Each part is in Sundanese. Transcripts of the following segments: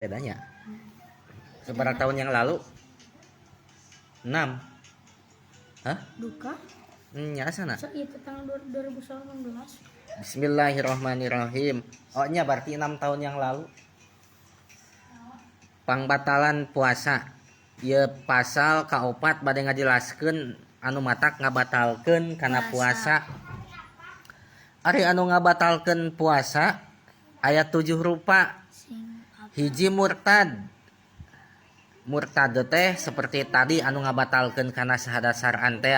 Bedanya seberapa tahun yang lalu? 6. Hah? Duka? Nya sana. So, itu tanggal 2019. Bismillahirrahmanirrahim. Oh nya berarti 6 tahun yang lalu. Pangbatalan puasa. Ieu pasal kaopat bade ngajelaskeun anu matak ngabatalkeun kana puasa. Ari anu ngabatalkeun puasa aya 7 rupa. Hiji murtad. Murtad teh seperti tadi anu ngabatalkeun kana syahadat syar'an teh.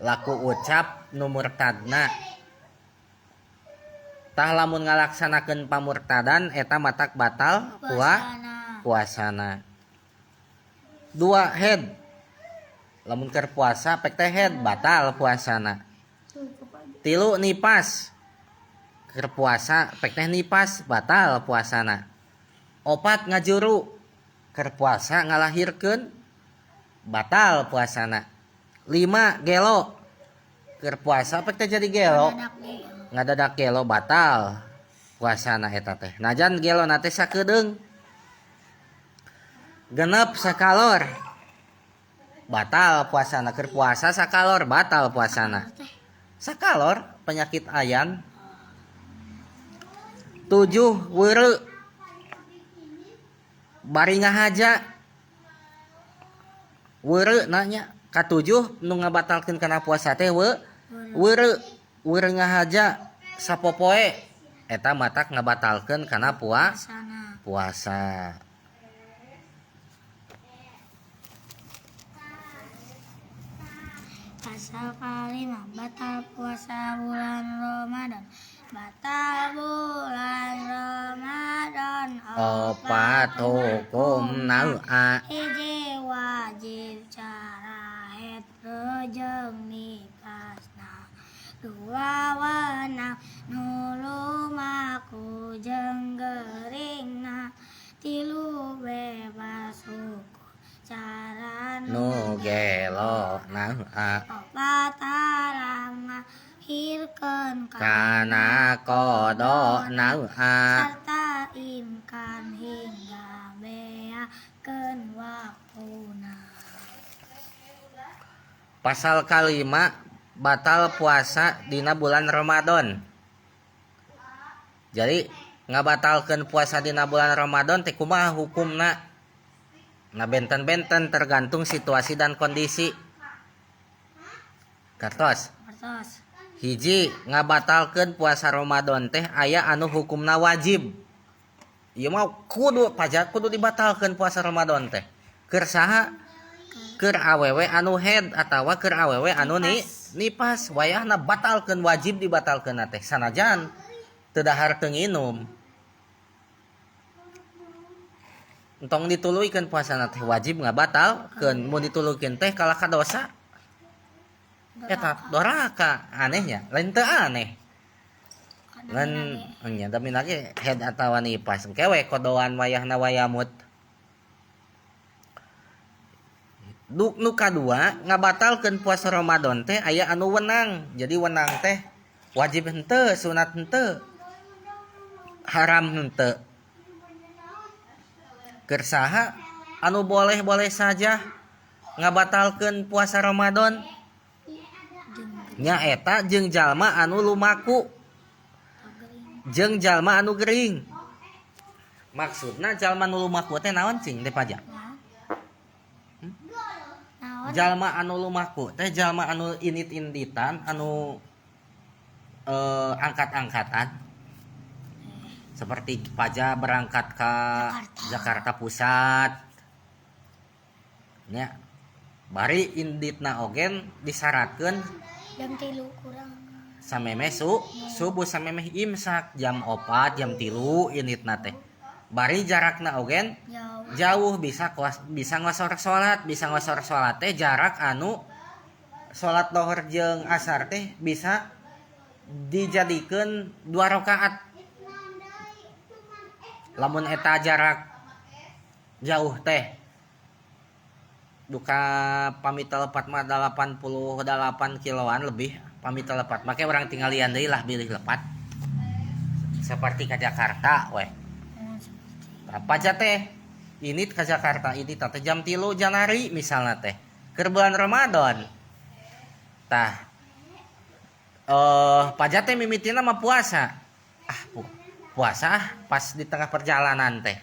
Laku ucap nu murtadna. Tah lamun ngalaksanakeun pamurtadan eta matak batal puasana. 2 head. Lamun keur puasa pek teh head batal puasana. 3 nipas. Keur puasa pek teh nipas batal puasana. 4 ngajuru. Keur puasa ngalahirkeun batal puasana. 5 gelo. Keur puasa pek teh jadi gelo. Ngadadak gelo batal puasana eta teh. Najan gelo na teh sakedeung. 6 sakalor batal puasana. Keur puasa sakalor batal puasana. Sakalor penyakit ayan. 7 weureu bari ngahaja. Weureu nanya ka-7 nu ngabatalkeun kana puasa teh weureu. Weureu ngahaja sapopoe eta matak ngabatalkeun kana puasa. Pasal kalima batal puasa bulan Ramadan. Batal bulan Ramadan opat hukum na'a. Hiji wajib cara haid jeung nipasna. 2 wenang nu lumaku jeung geuringna. 3 bebas hukum cara nu gelo na'a. 4 haram ngahirkeun kana qada na'a. Serta imkan hingga beakeun waktuna. Pasal kalima batal puasa dina bulan Ramadan. Jadi ngabatalkeun puasa dina bulan Ramadan teh kumaha hukumna? Nah benten-benten tergantung situasi dan kondisi. Kartos. Kartos. Hiji ngabatalkeun puasa Ramadan teh aya anu hukumna wajib. Ieu mah kudu pajak kudu dibatalkeun puasa Ramadan teh. Keur saha? Keur awewe anu haid atawa keur awewe anu nipas wayahna batalkeun wajib dibatalkeun teh sanajan teu dahar teu nginum. Entong dituluykeun puasana teh wajib ngabatalkeun, mun dituluykeun teh kalah ka dosa. Eta doraka anehnya, lain teu aneh. Ngan nya tapi lagi haid atawa nipas engke we kodoan wayahna wayamut. Nu kadua ngabatalkeun puasa Ramadan teh aya anu wenang. Jadi wenang teh wajib henteu, sunat henteu, haram henteu. Keur saha anu boleh-boleh saja ngabatalkeun puasa Ramadan? Nyaeta jeung jalma anu lumaku jeung jalma anu gering. Maksudna jalma anu lumaku teh naon cing teh pajak? Jalma anu lumaku teh jalma anu init-inditan anu angkat-angkatan. Seperti Paja berangkat ke Jakarta Pusat. Nya bari inditna ogen disyaratkeun jam 3 kurang. Samemeh subuh samemeh imsak jam 4 jam 3 inditna teh. Bari jarakna ogen jauh bisa ngosor salat, bisa ngosor salat teh jarak anu salat lohor jeung asar teh bisa dijadikeun 2 rakaat. Lamun eta jarak jauh teh duka pamita lepat mah 88 kiloan lebih pamita lepat. Make urang tinggalian deui lah bilih lepat. Seperti ka Jakarta weh. Paja teh ini ke Jakarta ini teh jam 3 Januari misalnya teh keur bulan Ramadan. Tah paja teh mimitina mah puasa. Ah puasa ah pas di tengah perjalanan teh.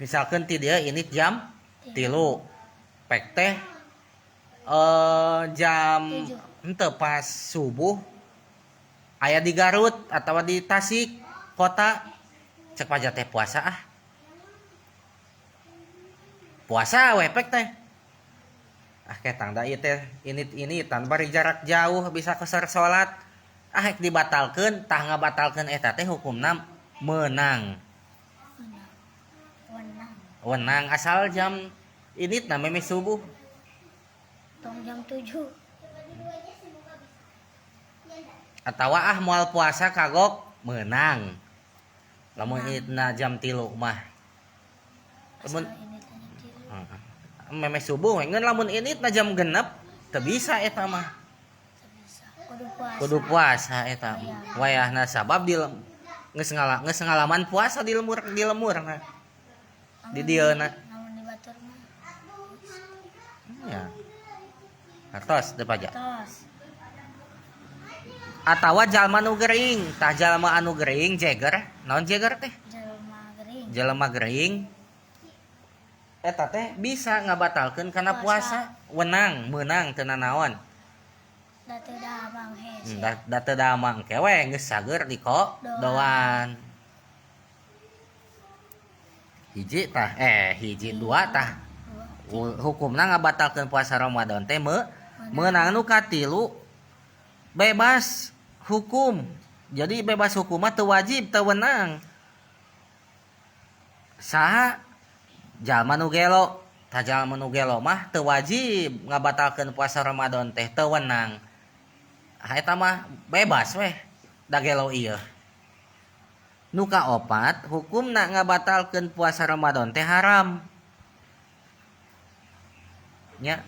Misalkan ti dieu ini jam 3. Pek teh jam henteu pas subuh aya di Garut atau di Tasik kota, cek paja teh puasa ah. Puasa we pek teh. Ah ketang da ieu teh ini tanpa jarak jauh bisa keser salat. Ah rek dibatalkeun, tah ngabatalkeun eta teh hukumna meunang. Wenang asal jam ini na memeh subuh. Tong jam 7. Atawa ah moal puasa kagok meunang. Lamun itna jam 3 mah. Lamun memeh subuh ngeun lamun initna jam 6 teu bisa eta mah. Kudu puasa eta. Wayahna sabab di geus ngalaman puasa di lemur na. Di dieu na. Lamun di batur mah. Ya. Hartos teu paja. Atawa jalma nu gering, tah jalma anu gering jeger, naon jeger teh? Jalma gering. Jalma gering. Eta teh bisa ngabatalkeun kana puasa, wenang, meunang teu nanaon. Da teu damang hese. Da teu damang kewe geus sager di doan. Hiji tah hiji dua tah. Hukumna ngabatalkeun puasa Ramadan teh meunang. Nu katilu bebas hukum. Jadi bebas hukum mah teu wajib, teu wenang. Saha jalma nu gelo, tah jalma nu gelo mah teu wajib ngabatalkeun puasa Ramadan teh, teu wenang. Eta mah bebas weh da gelo ieu. Nu kaopat hukumna ngabatalkeun puasa Ramadan teh haram. Nya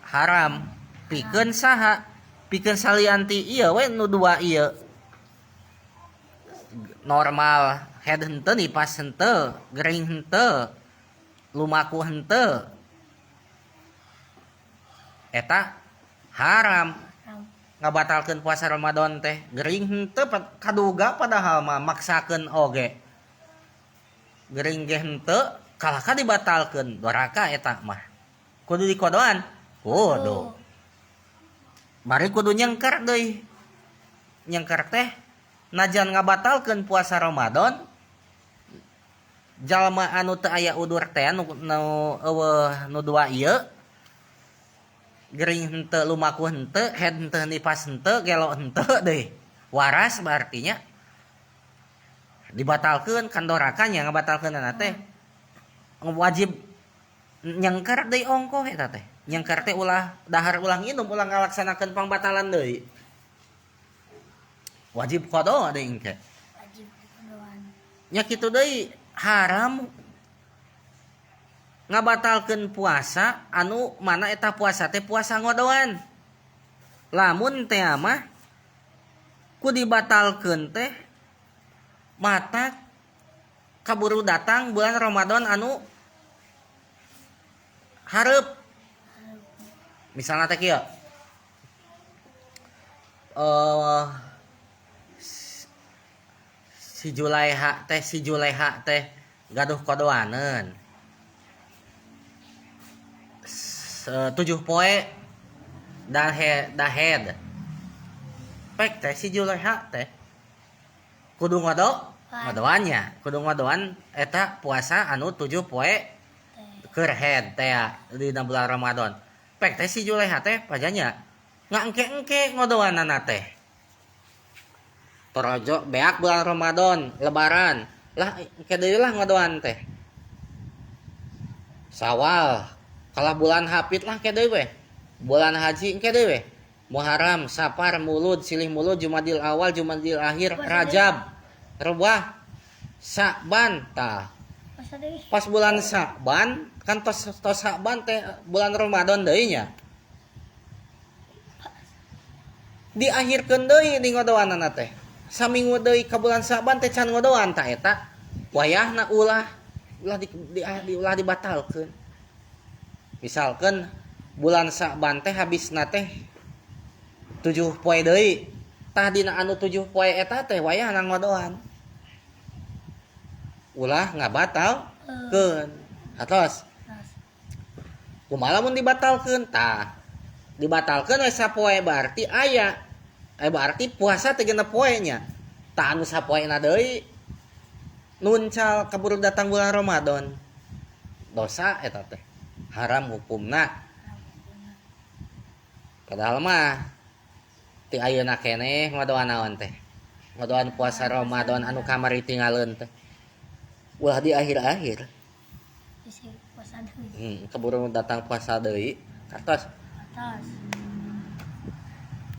haram pikeun saha? Pikeun salianti ieu we nu dua ieu. Normal head henteu nipas henteu, gering henteu, lumaku henteu. Eta haram ngabatalkeun puasa Ramadan teh. Gering henteu kaduga padahal mah maksakeun oge. Gering ge henteu kalahka dibatalkeun doraka eta mah. Kudu dikodoan? Kudu. Bari kudu nyengker deui. Nyengker teh najan ngabatalkeun puasa Ramadan jalma anu teu aya udur teh nu eueuh nu dua ieu gering henteu lumaku henteu head henteu nipas henteu gelo henteu deui waras berartinya dibatalkeun kan doraka nya ngabatalkeunana teh wajib nyengker deui ongkoh eta teh. Nyengker teh ulah dahar ulah nginum ulah ngalaksanakeun pangbatalan deui. Wajib qada deui engke. Wajib qodoan. Nya kitu deui haram ngabatalkeun puasa anu mana eta puasa teh puasa ngodoan. Lamun teh mah ku dibatalkeun teh mata kaburu datang bulan Ramadan anu hareup. Misalnya teh kieu. Si Juleha teh gaduh kodoaneun. 7 poe dahed. Pek teh si Juleha teh kudu ngodoannya, kudu ngodoan eta puasa anu 7 poe keur head teh di bulan Ramadan. Pek teh si Juleha teh pajanya ngangke-engke ngodoanana teh. Torojo beak bulan Ramadan, lebaran. Lah engke deui lah ngodoan teh. Sawal, kalah bulan Hafid lah engke deui we. Bulan haji engke deui we. Muharram, Safar, Mulud, Silih Mulud, Jumadil Awal, Jumadil Akhir, Rajab, Rebah, Sa'ban tah. Pas bulan Sa'ban kan tos Sa'ban teh bulan Ramadan deui nya. Diakhirkeun deui di ngodoanana teh. Saminggu deui ka bulan Sa'ban teh can ngodoan tah eta. Wayahna ulah ulah di, di, di ulah dibatalkeun. Misalkan bulan Sa'ban teh habisna teh 7 poe deui. Tah dina anu 7 poe eta teh wayahna ngodoan. Ulah ngabatalkeun. Atos. Tos. Kumaha lamun dibatalkeun? Tah, dibatalkeun we sapoe berarti aya. Berarti puasa teh 6 poe nya. Tah, anu sapoena deui nuncal kaburu datang bulan Ramadan. Dosa eta teh. Haram hukumna. Padahal mah ti ayeuna keneh ngadoan naon teh? Ngadoan puasa Ramadan anu kamari tinggalin teh. Ulah di akhir-akhir. Bisi puasa deui. Keburu datang puasa deui. Kartos. Tos.